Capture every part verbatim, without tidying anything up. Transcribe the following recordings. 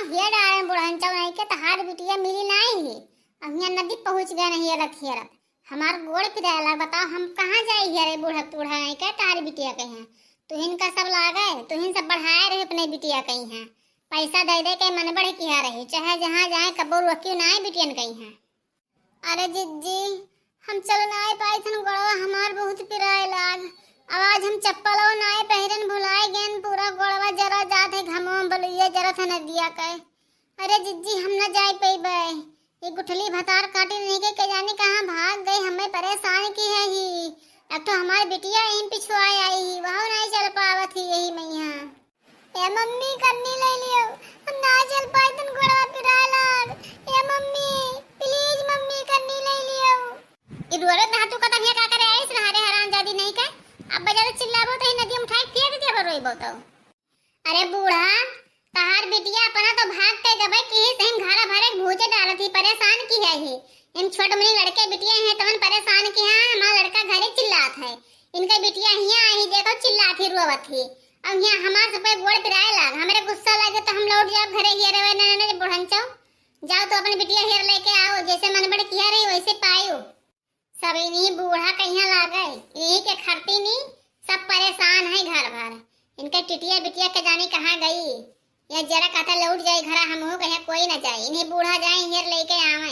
हियर डारे बुढ़न चौ नहीं के तहार बिटिया मिली नाई ही। अब हियाँ नदी पहुँच गए नहीं हियरत हियरत। हमार गोड़ पिराए लाग, बताओ हम कहाँ जाई हियरे बूढ़ा बूढ़ा नहीं के तहार बिटिया कहीं है। तुहिन का सब लागे, तुहिन सब बढ़ाए रहे अपने बिटिया कहीं है। पैसा दे दे के मन बढ़ किया रही, चाहे जहाँ जाए कबो रोकियो नाई बिटियन कहीं है। अरे जिज्जी, हम चल नाई पाई थन, गोड़वा हमार बहुत पिराए लाग। अब आज हम चप्पलो नाई पहिरन, भुलाए गेन, पूरा गोड़वा जरा जात है घमवा में, बलुइया जरत है नदिया के। अरे जिज्जी, हम न जाए पइबे। ये गुठली भतार काटी नहीं के, के जाने कहाँ भाग गई, हमें परेशान की है ही। एक तो हमार बिटिया यहीं पिछुआए आई ही, वहू नहीं चल पावत ही यही मैया। ए मम्मी, कन्नी ले लियो, हम ना चल पाई, तन गोड़वा पिराए लाग। ए मम्मी, please मम्मी, कन्नी ले लियो। ई रोवे धातु का तभिया का करे आइस रहा रे हरामजादी नहीं के। अब बजा तो चिल्लाबो तो ही नदी में उठाए फेंक दिया रोइबो तो। अरे बूढ़ा, तहार बिटिया अपना तो भाग के गबे की ही सही घरा भरे भूजे डालत ही, परेशान की है ही। इन छोट मुनी लड़के बिटिया हैं तवन परेशान की है, हमारा लड़का घरे चिल्लात है। इनका बिटिया हियाँ आई देखो चिल्लात ही रोवत ही। अब यहाँ हमार सब पे गोड़ पिराए लाग, हमरे गुस्सा लगे तो हम लौट जाओ घरे हियर रहे न, न, न, बुढ़न चौ। जाओ तो अपनी बिटिया हियर लेके आओ, जैसे मन बड़े किया रही वैसे पायो। सब इन्हीं बूढ़ा कहिया लागे, इन्हीं के खरती नी, सब परेशान है घर भर। इनके टिटिया बिटिया के जाने कहाँ गई। या जरा कहता लौट जाए घरा, हमहू कहे कोई न जाए, इन्हीं बूढ़ा जाए हियर लेके आवे।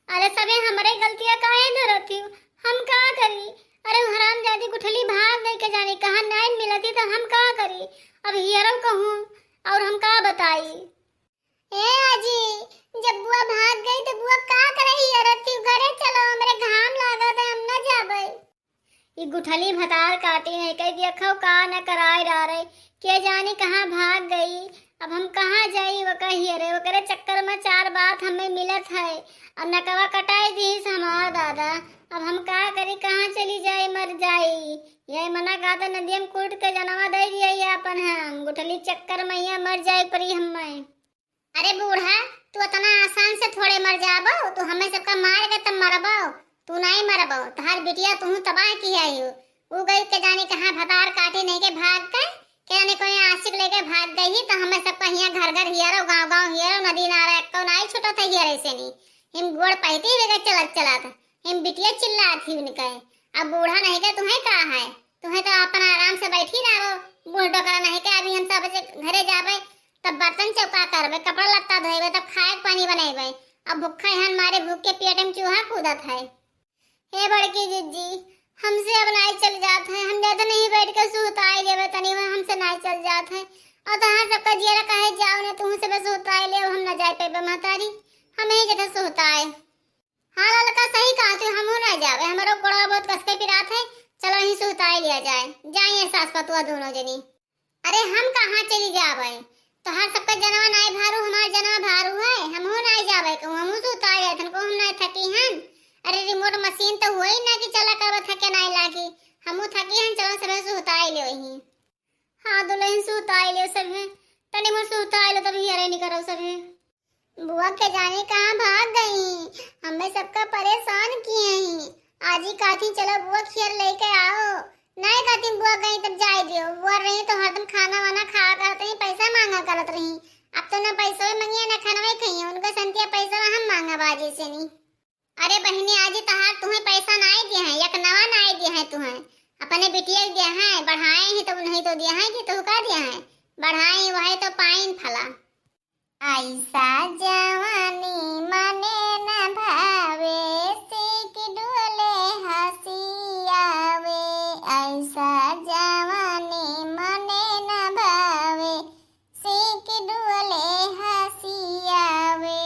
अरे सबे हमरे गलतिया काहे धरत ही, हम का करी? अरे उ हरामजादी गुठली भाग गई के जाने कहाँ नाई मिलती तो हम का करी? अब हियरल कहूँ और हम का बताई? ए आजी, जब बुआ भाग गई तो बुआ का करे हियरत ही? घरे चलो, हमरे घाम लागत है, हम न जाबे। ई गुठली भतार काटी नहीं कह दिया खो का न कराए डारे, के जानी कहाँ भाग गई। अब हम कहाँ जाई वो कहिए रे, ओकरे चक्कर में चार बात हमें मिलत है। अब नकवा कटाई दीस हमार दादा, अब हम का करी, कहाँ चली जाई, मर जाई। यही मना कहता नदिया में कूद के जनवा दे दिया ये अपन हम, गुठली चक्कर में यहाँ मर जाए परी हमें। अरे बूढ़ा, तू इतना आसान से थोड़े मर जाबो, तू हमें सबका मार के तब मरबो, तू नहीं मरबो, तहार बिटिया तू तबाह की है हो। उ गई के जाने कहाँ भतार काटी नहीं के भाग के, के जाने कोई आशिक लेके भाग गई ही, तो हमें सबका हियाँ घर घर हियरो, गाँव गाँव हियरो, नदी नारा एक्को नाई छूटत है हियरे से नहीं। हिम गोड़ पहती ही लेके चलत चलत, हिम बिटिया चिल्लात ही उनके। अब बूढ़ा नहीं के तुम्हें का है, तुम्हें तो अपन आराम से बैठी रहो, बूढ़ डोकरा नहीं के अभी हम सब जे घरे जाबे, तब बर्तन चौका करबे, कपड़ा लत्ता धोएबे, तब खाए के पानी बनेबे। अब भूखा हन मारे भूख के पेट में चूहा कूदत है। हे बड़की जिज्जी, हमसे अब नाई चल जात है, हम ज्यादा नहीं बैठ के सुहताई लेबे, तनी में हमसे नाई चल जात है। और तहार सबका जियरा कहे जाओ ने, तुहू से बस सुहताई ले, हम ना जाए पेबे महतारी, हम यही जगह सुहताए। हाँ ललका, सही कहा तू, हमहू ना जावे, हमरो गोड़वा बहुत कस के पिरात है। चलो यहीं सुहताई लिया जाए, जाइए सास पतुआ दोनों जनी। अरे हम कहाँ चली जावे, तोहार सबका जनवा नाई भारू, हमार जनवा भारू है, हमहू नाई जावे कहूँ, हमहू सुहताई जाए, थन को हम नाई थकी हन। अरे रिमोट मशीन तो हुई ना कि चला करवा थके नाई लागी, हमहू थकी हन, चलो सबे सुहताई ले वहीं। हाँ दुल्हन सुहताई ले सबे, तनी मोर सुहताई ले तब हियरे निकरो सबे। बुआ के जाने कहाँ भाग गई, हमें सबका परेशान किए ही। आजी कहती चलो बुआ खियर लेके आओ, नहीं कहती बुआ गई तब जाए दियो। बुआ रही तो हरदम खाना वाना खावा करत रही, पैसा मांगा करत रही। अब तो ना पैसवे मंगिया ना खानवे खाइए, उनका संतिया पैसा हम मांगा बाजी से नहीं। अरे बहिनी आजी तहार तुम्हें पैसा नाई दिया है, एक नवा नाई दिया है तुम्हें, अपने बिटिया के दिया है, बढ़ाए ही तो नहीं तो दिया है कि तू का दिया है, बढ़ाए वही तो पाइन फला। ऐसा जवानी मने न भावे, सीख डोले हँसी आवे। ऐसा जवानी मने न भावे, सीख डोले हँसी आवे।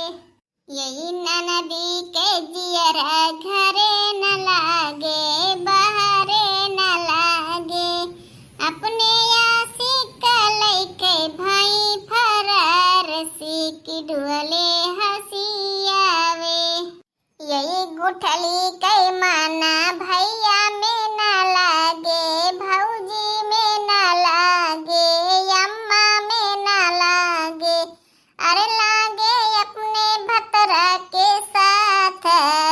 यही ननदी के जियरा घरे न लागे, बहरे न लागे। अपने आशिक लइके भई फरार, सीख डोले हँसी आवे। यही गुठली के माना भैया में न लागे, भौजी में न लागे, अम्मा में न लागे। अरे लागे अपने भतरा के साथ,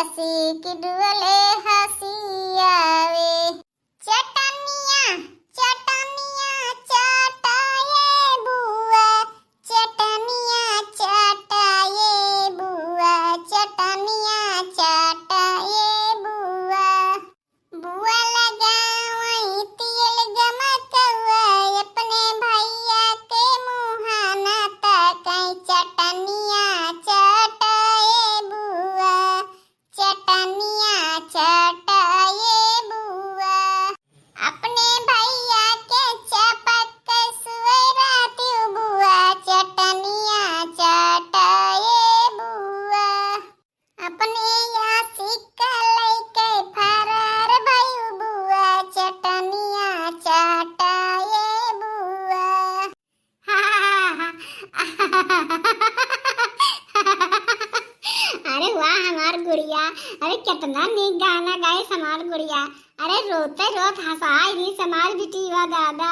सीख डोले हँसी आवे। चटनिया, चटनिया चाटाए बुआ, चटनिया अरे, केतना नीक गाना गाइस हमार गुड़िया। अरे, रोते रोत हँसाइ दिहिस हमार बिटिया दादा।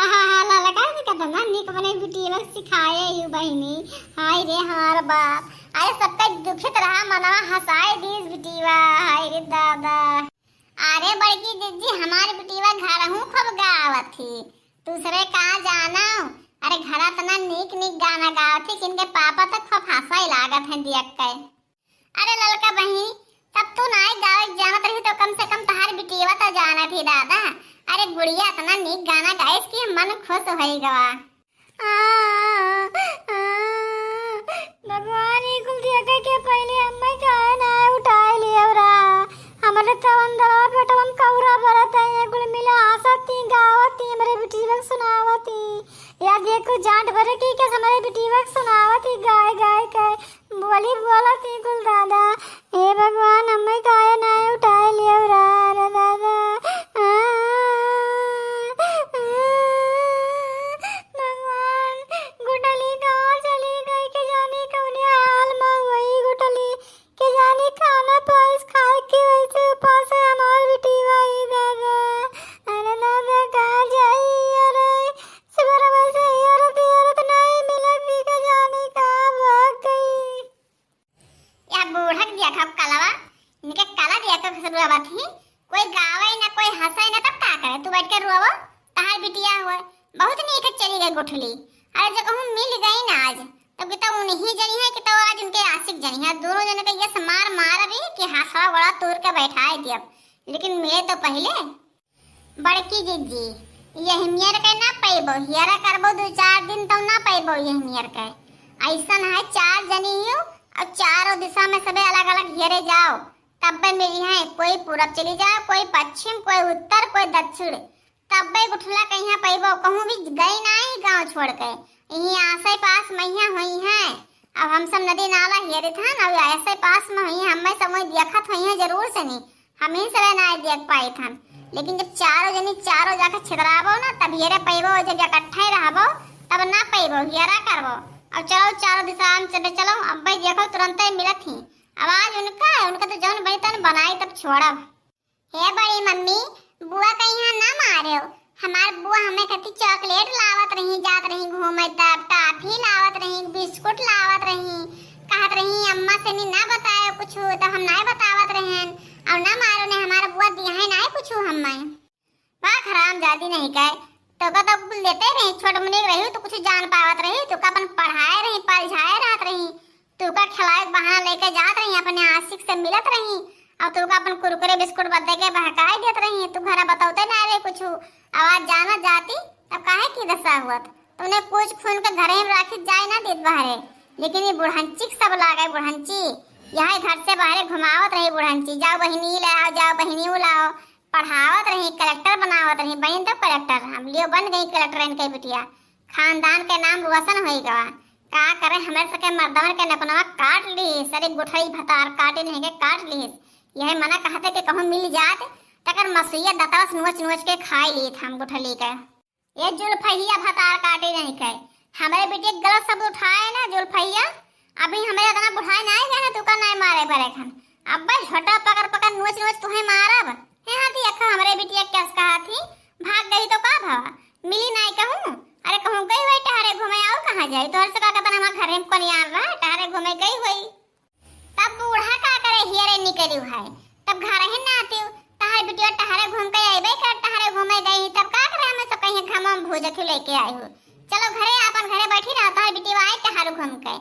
आहा हा, ललका से केतना नीक अपने बिटिया सिखाए यू बहिनी। हाय रे हमार बाप। अरे, सबका दुखित रहा मनवा, हँसाइ दिहिस बिटिया। हाय रे दादा। अरे बड़की जिज्जी, हमार बिटिया घरहूँ खूब गावत ही। दूसरे का जानो। अरे, घरा तना नीक नीक गाना गावत ही कि इनके पापा तो खूब हँसाइ लागत हैं देख के। अरे ललका बहिनी, तब तू नाई गावे जानत रही तो कम से कम तहार बिटिया तो जानत ही दादा। अरे गुड़िया इतना नीक गाना गाइस कि मन खुश होइ गवा। आ, आ, भगवान, ई कुल देखे के पहिले हमें काहे ना उठाए लियो रा? हमरे तवन दरवा पेटवन कौरा बरत है, ये कुल मिला हँसत ही, गावत ही, हमरे बिटिया के सुनावत ही। या देखो, जांट भरे की के हमरे बिटिया के सुनावत ही, गाय गाय के बोली बोलत ही कुल दादा। हे भगवान, हमें काहे ना उठाए लियो रा, रे दादा। आ, आ, भगवान, गुठली कहाँ चली गई, के जाने कौने हाल में हुई गुठली, के जाने खाना पाइस खाए के वैसे उपास है हमार बिटिया, ए दादा। अरे दादा, कहाँ जाई? अरे, सुबह वैसे हियरत हियरत नहीं मिलत, के जाने कहाँ भाग गई। या बूढ़ा के देखा कलवा, इनके कला देखा कैसे रुआवत ही। कोई गावे ना, कोई हँसे ना, तब का करे? तू बैठ के रोवो, तहार बिटिया हुए, बहुत नीक चली गई गुठली। अरे, जो कहूँ मिल गई ना आज, तब कि तो उन्हीं जनी है कि तो आज उनके आशिक जनी है। दोनों जने के ये से मार मार भी कि हाथवा गोड़ा तोड़ के बैठाए दियब, लेकिन मिले तो पहिले। बड़की जिज्जी, यह मियर के ना पैबो, हियरा करबो दो चार दिन तो ना पैबो यह मियर के। ऐसन है, चार जनी हियो और चारों दिशा में सबे अलग अलग हियरे जाओ, तब्बे मिली हैं। कोई पूरब चली जाओ, कोई पश्चिम, कोई उत्तर, कोई दक्षिण, तब्बे गुठला कहीं पैबो। कहूँ भी गई ना ही गाँव छोड़ के, यहीं आसे पास मैया हुई हैं। अब हम सब नदी नाला हियरे था ना, आसे पास में हुई हैं, हमें सब वही देखत हुई हैं जरूर से नहीं। हम ही सबे नाय देख पाइत हन, लेकिन जब चारों जनी चारों जाके छितराबो ना, तब हियरे पैबो। जब इकट्ठे रहबो, तब ना पैबो, हियरा करबो। अब चलो, चारों दिशा में चले चलो, अब्बे देखो, तुरंते मिलत ही। आवाज उनका है, उनका तो जौन बनी तन बनाई, तब छोड़ब। हे बड़ी मम्मी, बुआ का यहाँ ना मारेव। हमार बुआ हमें कती चॉकलेट लावत रही, जात रही घूमे, तब टाफी लावत रही, बिस्कुट लावत रही, कहत रही, "अम्मा से नी ना बताए कुछ, तब हम नाय बतावत रहन, और ना मारो ने हमार बुआ दिया है ना कुछ हमें।" वाह, हरामजादी नहीं कहे, तो का तो कुल देते रही, छोट मुनिक रही, तो कुछ जान पावत रही, तो का अपन पढ़ाए रही, पलझाए रहत रही, तू का खिलाए के बहाना लेके जात रही, अपने आशिक से मिलत रही, और तू का अपन कुरकुरे बिस्कुट बदे के बहकाए देत रही। तू घरा बतौते ना रहे कुछ, आवाज जाना जाती, तब काहे की दशा हुअत? तूने कुछ खून के घरे में राखी जाए ना देत बाहरे, लेकिन ये बुढ़ंची के सब लागे बुढ़ंची। यहाँ घर से बाहरे घुमावत रही बुढ़ंची, "जाओ बहिनी ले आओ, जाओ बहिनी उ लाओ।" पढ़ावत रही, कलेक्टर बनावत रही, बहिन तो कलेक्टर, हम लियो बन गई कलेक्टर इनके बिटिया। खानदान के नाम रोशन होई गवा। का करे, हमरे सके मर्दवन के नकुनवा काट ली, सरे गुठरी भतार काटे नहीं के काट ली। यह मना कहते कि कहूँ मिल जात, तकर मसुइया दतवा से नोच नोच के खाई ली हम गुठली के। ये जुल्फहिया भतार काटे नहीं के, हमरे बेटी के गलत शब्द उठाए ना जुल्फहिया, अभी हमरे इतना बुढ़ाए ना आए गए ना, तू का नाय मारे बरे खन। अब्बे झोटा पकड़ पकड़ नोच नोच तुहे मारब। हे हाथी अखा हमरे बिटिया के कस कहा थी, भाग गई तो का भवा? मिली नाय कहूँ? अरे कहूँ गई हुई टहरे घूमे, और कहाँ जाई? तोहर से का कहता हमार घरे में कोनियार रहा, टहरे घूमे गई हुई। तब बूढ़ा का करे, हियरे निकली है, तब घर ही ना आती। तहार बिटिया टहरे घूम के अइबे कर, टहरे घूमे गई, तब का करे हमें सब कहीं घामा में भूजा क्यों लेके आई हो? चलो घरे, अपन घरे बैठी रहो, तहार बिटिया आई टहरे घूम के।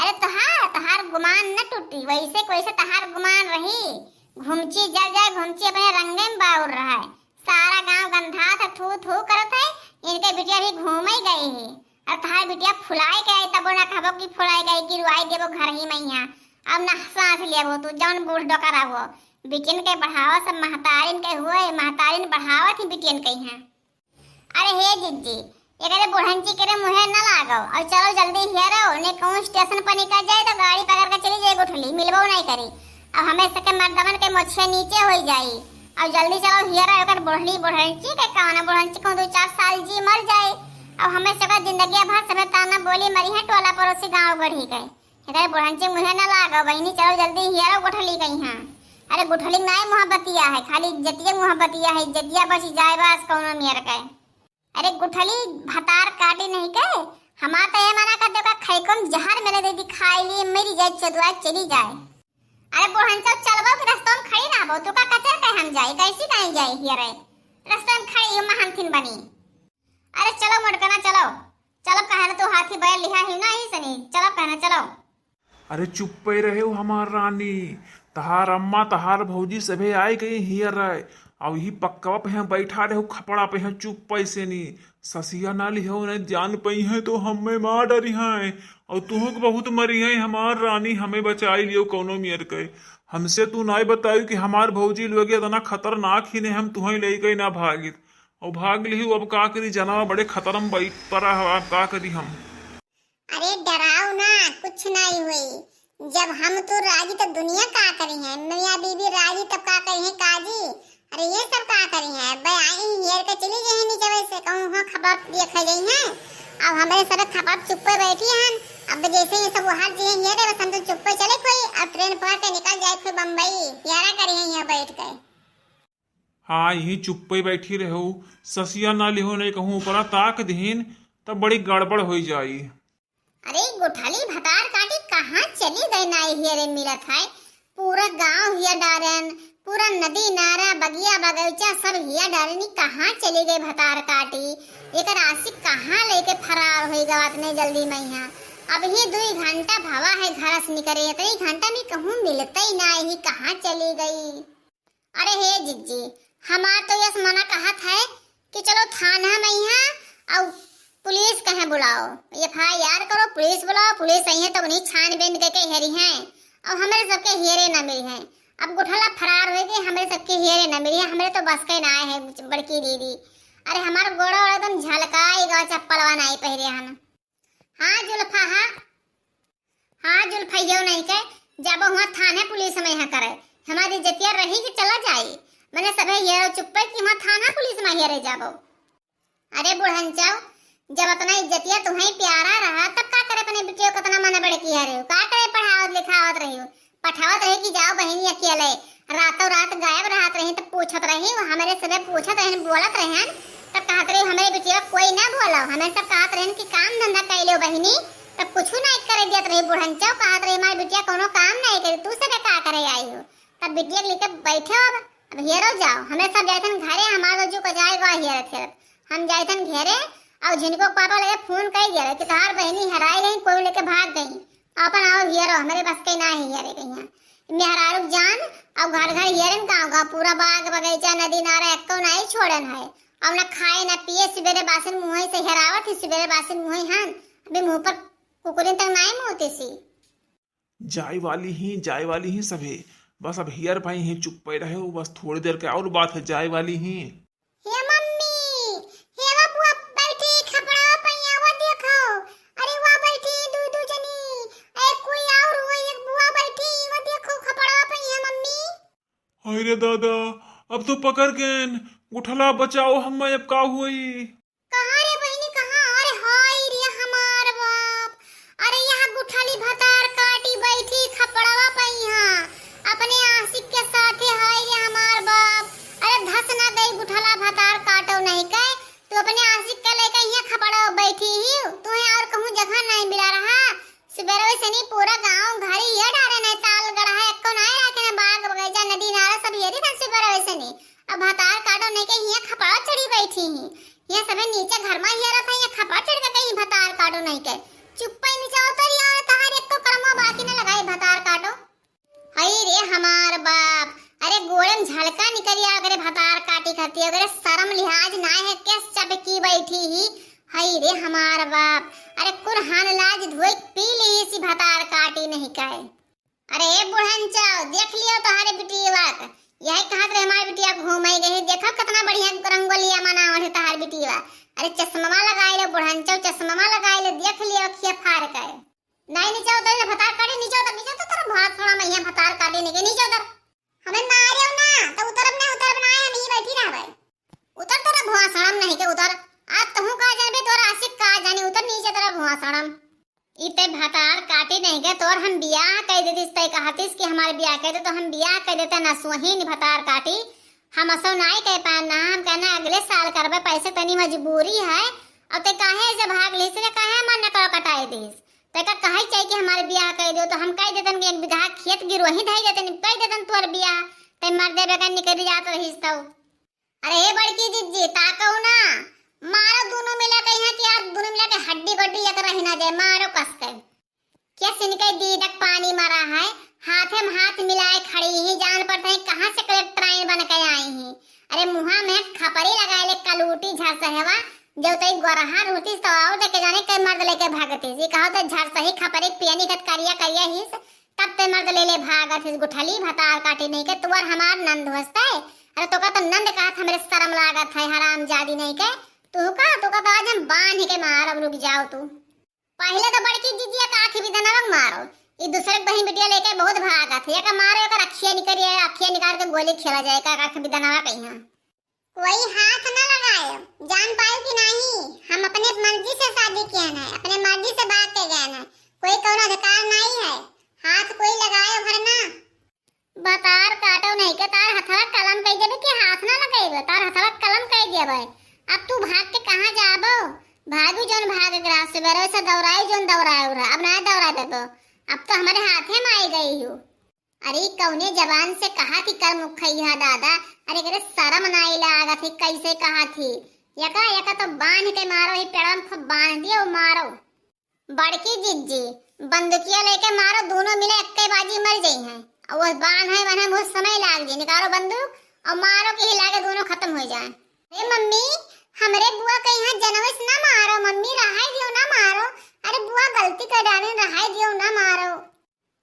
अरे तोहार, तोहार गुमान न टूटी, वैसे कैसे तहार गुमान रही? घुमची जब जाए, घुमची अपने रंगे में बाउर रहा है। सारा गांव गंधात है, थू थू करत है, इनके बिटिया भी घूमे गई है। अब तहार बिटिया फुलाई के आई, तबो ना कहबो कि फुलाई गई, गिरवाई देबो घर ही मैया। अब ना सांस लेबो तू, जौन बूढ़ डोकर रहो। बिटियन के बढ़ावा सब महतारिन के हुए, महतारिन बढ़ावत ही बिटियन के हैं। अरे हे जिज्जी, एकरे बुढ़ंची के रे मुँहे न लागो, और चलो जल्दी हियरो, ने कहूँ स्टेशन पर निकल जाए तो गाड़ी पकड़ के चली जाए गुठली, मिलबो नहीं करी। अब हमें सके मर्दवन के मोछे नीचे हो जाई। अब जल्दी चलो हियरो, एकर बुढ़ली बुढ़ंची के कौन बुढ़ंची कहूँ दो चार साल जी मर जाए। अब हमें सके जिंदगी भर समय ताना बोली मरी है टोला पड़ोसी गाँव गढ़ी के। एकरे बुढ़ंची मुँहे न लागो बहिनी, चलो जल्दी हियरो गुठली के यहाँ। अरे गुठली नाई मोहब्बतिया है, खाली इज्जतिया मोहब्बतिया है, इज्जतिया बच जाए बस कौनो मेर के। अरे गुठली भतार काटी नहीं के, हमार तो ये मना कर दे का खाई कौन जहर मेरे दे दी खाई लिए मरी जाए चदुआ चली जाए। अरे बुढ़नचो चलबो कि रस्तों में खड़ी रहबो, तू का कचर के हम जाई, कैसी कहीं जाई हियरे? रस्तों में खड़ी हूँ महंथिन बनी। अरे चलो मोटकना चलो, चलो कहना तो हाथी बैल लिहा ही ना ही सनी, चलो कहना चलो। अरे चुप्पे रहे हो हमार रानी, तहार अम्मा तहार भौजी सभे आए गई हियर रहे। अब ही पक्कवा पे यहाँ बैठा रहे हो खपड़ा पे यहाँ चुप्पे से नी। ससिया ना लिहो नहीं जान पई है तो हमें मार डरी हैं। और तुहू के बहुत मरी है हमार रानी, हमें बचाई लियो कौनो मियर के। हमसे तू नाई बतायू कि हमार भौजी लोग इतना खतरनाक ही ने हम तुहई ले गई ना भागित। और भाग लिहू अब का करी जनवा बड़े खतरम बैठ पड़ा है, अब का करी हम। अरे डराओ ना, कुछ नहीं हुई। जब हम तो राजी तो दुनिया का करी है, मियाँ बीबी राजी तब का करी है काजी? अरे ये सब का करी है? बे आई हेर के चली गई है नीचे से, कहूँ हाँ खबर देख गई है। अब हमारे सब खबर चुप्पे बैठी हैं। अब जैसे ये सब हार जी हेरे बस हम तो चुप्पे चले कोई, अब ट्रेन पकड़ के निकल जाए कोई बम्बई, यारा करी है यहाँ बैठ के। हाँ, यहीं चुप्पे बैठी रहो, ससिया ना लिहो नहीं कहूँ ऊपरा ताक दीन, तब बड़ी गड़बड़ होई जाई। अरे गोठाली भतार काटी कहाँ चली गई ना हियरे मिलत है, पूरा गांव हिया डारन, पूरा नदी नारा बगिया बगीचा सब हिया डारन, ई कहाँ चली गई भतार काटी, एकर आशिक कहाँ लेके फरार होई गवा इतने जल्दी में यहाँ। अब ही दुई घंटा भवा है घर से निकरे, इतनी घंटा में कहूँ मिलते ही ना ही, कहाँ चली गई। अरे हे जिज्जी, हमार तो यस मना कहत है कि चलो थाना में यहाँ और पुलिस कहे बुलाओ, एफ आई आर करो, पुलिस बुलाओ, पुलिस आई है तो उन्हीं छानबीन के, के हेरी हैं और हमारे सबके हेरे ना मिली हैं। अब गुठला फरार हो गए, हमारे सबके हेरे ना मिली है, हमारे तो बस के ना आए हैं बड़की दीदी। अरे हमार गोड़ा ओड़ा एकदम झलकाई गवा, चप्पलवा नाई पहिरे हन। हाँ जुल्फा, हाँ। हाँ जुल्फा, यो नहीं के, जाबो हुआ थाने पुलिस में यहाँ करे। हमारी इज्जतिया रही कि चला जाई। मने सभे ये चुप्पे कि हुआ थाना पुलिस में हेरे जाबो। अरे बुढ़नचो, जब अपना इज्जतिया तुम्हें प्यारा रहा, तब का करे अपने बिटियों को इतना मना बड़े किया रहे हो? का करे पढ़ावत लिखावत रही हो? पठावत रहे कि जाओ बहिनी अकेले, रातों रात गायब रहत रही, तब पूछत रही, वो हमरे सबे पूछत रहन, बोलत रहन, तब कहत रही, "हमरे बिटिया कोई ना बोलो, हमें सब कहत रहन कि काम धंधा कैले हो बहिनी, तब कुछ नहीं करे दियत रही।" बुढ़नचो कहत रही, "हमारी बिटिया कोनो काम नहीं करे, तू सबे का करे आई हो?" तब बिटिया के लेके बैठे हो, अब, अब हेरो जाओ, हमें सब जाइथन घरे, हमार लोग जो को जाए गो हेरत हेरत, हम जाइथन घेरे, और झिनको पापा लगे फोन कर दिया कि तहार बहिनी हराई गई, कोई लेके भाग गई। अपन आओ हियरो, हमरे बस के ना है हियरे कहिया। मेहरारू जान, अब घर घर हियरन, गाँव गाँव पूरा बाग बगीचा नदी नारा एक्को नाई छोड़न है। अब ना खाए ना पिए, सुबेरे बासिन मुँहे से हेरावत ही, सुबेरे बासिन मुँहे हन, अभी मुँह पर कुकुरिन तक नाई मुँहती सी। जाए वाली ही, जाए वाली ही सभे, बस अब हियर भाई ही चुप्पे रहे हो, बस थोड़ी देर के और बात है, जाए वाली ही। हे मम्मी, हे वा बुआ बैठी खपड़वा पइया, वा देखो। अरे वा बैठी दू दू जनी। ए कोई और हो, एक बुआ बैठी, वा देखो खपड़वा पइया मम्मी। हाय रे दादा, अब तो पकड़ गेन। गुठला बचाओ हम्मे, अब का हुई? कहाँ रे बहिनी, कहाँ? अरे हाय रे हमार बाप। अरे यहाँ गुठली भतार काटी बैठी खपड़वा पइया। अपने आशिक के साथे हाय रे हमार बाप। अरे धस ना गई गुठला भतार काटो नहीं के। तू अपने आशिक के लेके यहाँ खपड़वा बैठी ही। तुहे और कहूँ जगह नहीं मिला रहा। सुबेरवे से नी पूरा गाँव घर ये डारे नहीं ताल गढ़ा है। एक्को नहीं रखे ना बाग बगीचा नदी नारा सब ये दी सुबेरवे से नी। अब भतार काटो नहीं के यहाँ खपड़वा चढ़ी बैठी ही। यहाँ सभे नीचे घर में हेरत है, यहाँ खपा चढ़ के कहीं भतार काटो नहीं के। चुप्पे नीचे उतर यार, तहार एको कर्मा बाकी न लगाई भतार काटो। हई रे हमार बाप, अरे गोड़े में झलका निकल आया, अगर भतार काटी खाती, अगर शर्म लिहाज ना है, क्या चबकी बैठी ही। हई रे हमार बाप, अरे कुरहान लाज धोई पी ली इसी भतार काटी नहीं के। अरे ए बुढ़नचो, देख लियो तोहरे बिटिया के। यही कहत रहे हमारे बिटिया घूमे गई, देखो कितना बढ़िया रंगोलिया मनावत है तोहर बिटिया। अरे चश्मा लगाए लो बुढ़नचो, चश्मा लगाए लो, देख लियो अखिया फाड़ के। नहीं नीचे उतर, भतार काटे नीचे उतर, नीचे तो तेरा भात छोड़ा मैं यहाँ भतार काटे नहीं के नीचे उतर। हमें मारियो ना, तो उतरब ना, उतरब ना, हम यहीं बैठी रहबे। उतर तेरा भुआ सड़म नहीं के उतर। आज तहू का जानबे, तोरा आशिक का जानी, उतर नीचे तेरा भुआ सड़म। ई तै भतार काटी नहीं के तोर हम बियाह कइ देतिस, तै कहतिस कि हमार बियाह कइ दे तो हम बियाह कइ देते ना, सोहिन भतार काटी। हम असो नाई कह पाए ना, हम कहना अगले साल करबे, पैसे तनी मजबूरी है। और तै काहे ऐसे भाग लिस रे, काहे हमार नकवा कटाई दिस? तै का कहे चाहिए कि हमार बियाह कइ दो तो हम कइ देतन कि एक बीघा खेत गिरोही धइ देतन, कइ देतन तोर बियाह। तै मर देबे का निकल जात रहिस तो। अरे हे बड़की जिज्जी, ताकऊ ना, मारो दोनों मिला के यहाँ कि यार दोनों मिला के हड्डी गड्डी एक रही ना जाए, मारो कस के। क्या सिनके दीदक पानी मरा है, हाथे में हाथ मिलाए खड़ी ही, जान पड़ता है कहाँ से कलेक्टराइन बन के आई ही। अरे मुहा में खपरी लगाए ले कलूटी झरसहवा, जो तई गोरहा रहती तो आओ देखे जाने कई मर्द लेके भागती। जी कहो तो झरसही खपरी पियनी खत करिया करिया ही, तब ते मर्द ले ले भागत हिस गुठली भतार काटी नहीं के, तुअर हमार नंद होस्ते। अरे तोका तो नंद कहत हमरे शर्म लागत है, हरामजादी नहीं के। तू का, तू का तो आज हम बांध के मारब, रुक जाओ तू। पहले तो बड़की जिज्जी का आँख बिदनवा के मारो, ई दूसरे के बहिन बिटिया लेके बहुत भागत है, एका मारो, एकर अखिया निकल, ये अखिया निकाल के गोली खेला जाए, एका आँख बिदनवा कहीं। कोई हाथ न लगायो, जान पायो कि नाही, हम अपने मर्जी से शादी किए हैं, अपने मर्जी से भाग के गए हैं, कोई कौनो अधिकार नहीं है, हाथ कोई लगायो भर ना। बतार काटो नहीं के तार हथवा कलम कह देबे कि हाथ ना लगाइबे, तार हथवा कलम कह देबे। अब तू भाग के कहाँ जाबो? भागू जौन भाग ग्रास से बेरो से दौड़ाई जौन दौड़ाए उड़ा, अब ना दौड़ा देबो, अब तो हमारे हाथे में आई गई हो। अरे कौने जबान से कहा थी कर मुखैया दादा? अरे करे शर्म नाई लागत ही, कैसे कहा थी? यका यका तो बांध के मारो, ही पेड़वा में खूब बांध दियो मारो। बड़की जिज्जी, बंदूकिया लेके मारो, दोनों मिले एक्के बाजी मर जाई हैं। और वो बांध है वहाँ बहुत समय लाग जाई, निकालो बंदूक और मारो कि हिला के दोनों खत्म हो जाए। अरे मम्मी, हमरे बुआ के यहाँ जनवस ना मारो मम्मी, रहाई दियो ना मारो। अरे बुआ गलती कर डाले, रहाई दियो ना मारो।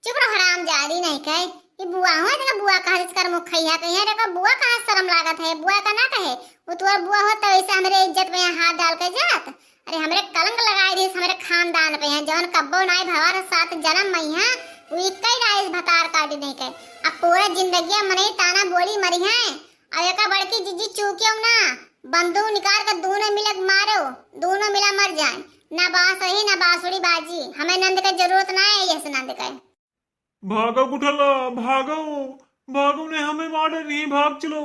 चुप रहो हरामजादी नहीं कहे। ये बुआ हो, इतना बुआ कहा जिसकर मुख खैया कहीं है, देखो बुआ कहाँ शर्म लागत है, बुआ का ना कहे। वो तुम्हारा बुआ हो तो ऐसे हमरे इज्जत में यहाँ हाथ डाल के जात। अरे हमरे कलंक लगाए दिस हमरे खानदान पे हैं, जौन कब्बो नाई भवा रहे सात जन्म में हैं, वो इक्का ही रहा इस भतार काटी नहीं कहे। अब पूरा जिंदगिया मनई ताना बोली मरी हैं। अब एका बड़की जिज्जी चूकियो ना, बंदूक निकाल के दोनों मिलक मारो, दोनों मिला मर जाए। ना बांसुरी ना बांसुरी बाजी, हमें नंद के जरूरत ना है, यस नंद के। भागो गुठला, भागो, भागो, नहीं हमें मार डरी, भाग चलो।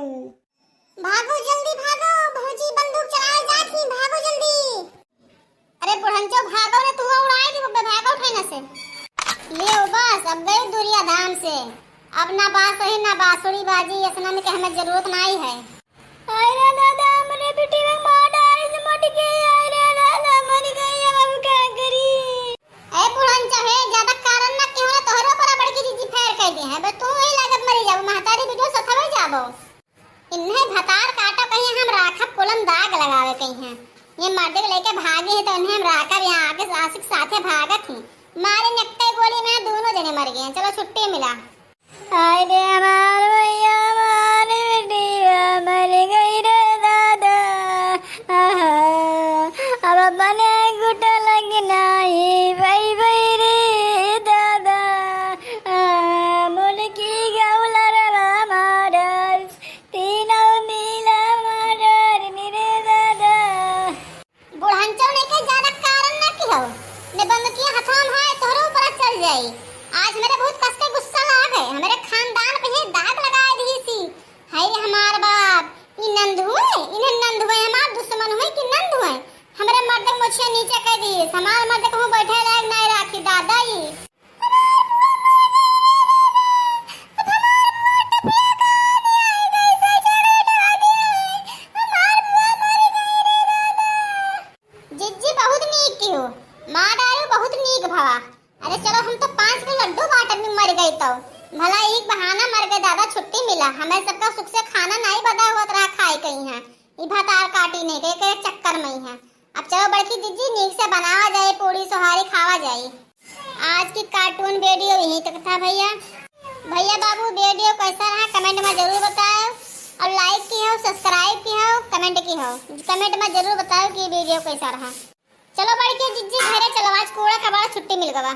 भागो, जल्दी भागो, भौजी बंदूक चलाए जात ही, भागो जल्दी। अरे बुढ़ंचो, भागो रे, तू उड़ाए दी बब्बे, भागो उठाई ना से। ले बस, अब गए दुरिया धाम से। अब ना बांसुरी ना बांसुरी बाजी, यस नंद के हमें जरूरत नाई है। आय रे दादा, हमरे बिटिया मार डारे से मर गई। आय रे दादा, मर गई, अब हम का करी? ए बुढ़न चाहे ज्यादा कारण ना केहू ना तोहरे ऊपर बड़की जिज्जी फैर कर दे हैं। बस तू ही लागत मरी जाबो, महतारी बिटिया सथवे जाबो। इन्हें भतार काटो कहीं हम राखब कुलम दाग लगावे कहीं हैं। ये मर्द के लेके भागी है तो इन्हें हम राखब यहाँ आगे आशिक साथे भागत ही। मारे नक्के गोली में दोनों जने मर गए हैं। चलो छुट्टी मिला। हाय रे हमार भैया, हमार बेटिया मर गई रे दादा। आहा, अब अपने गुट लगना ही बई बई रे दादा। आहा, मुल्की गौलर हमार तीनों मिला मरर मेरे दादा। बुढ़ंचो ने के ज्यादा कारण ना किहो, ने बंदूकिया हथवा में है, तोहरे ऊपर चल जाई। आज मेरे बहुत कस के गुस्सा लाग है, हमारे खानदान पे ये दाग लगाए दी सी। हाय रे हमार बाप, ई नंद हुए, इन्हें नंद हुए, हमार दुश्मन हुए कि नंद हुए? हमारे मर्द के मोछिया नीचे कर दी, हमार मर्द कहूँ बैठे लायक नहीं राखी दादा ई। हमार बुआ मर गई रे दादा। अब हमार बुआ टपिया कहाँ नहीं आई गई से चढ़े डागे। हमार बुआ मर गई रे दादा। जिज्जी बहुत नीक की हो, माँ डारू बहुत नीक भवा। अरे चलो हम तो पाँच के लड्डू बांटन में मर गई तो भला एक बहाना मर गए दादा, छुट्टी मिला। हमें सबका सुख से खाना नहीं बदा हुआ तरह खाए कहीं है। ई भतार काटी नहीं गए के चक्कर में ही है। अब चलो बड़की जिज्जी नीक से बनावा जाए, पूरी सोहारी खावा जाए। आज की cartoon video यहीं तक था भैया। भैया बाबू video कैसा रहा comment में जरूर बताओ और like की हो, subscribe की हो, comment की हो, comment में जरूर बताओ कि video कैसा रहा। चलो बड़की जिज्जी घरे चलो, आज कूड़ा कबाड़ा छुट्टी मिल गवा।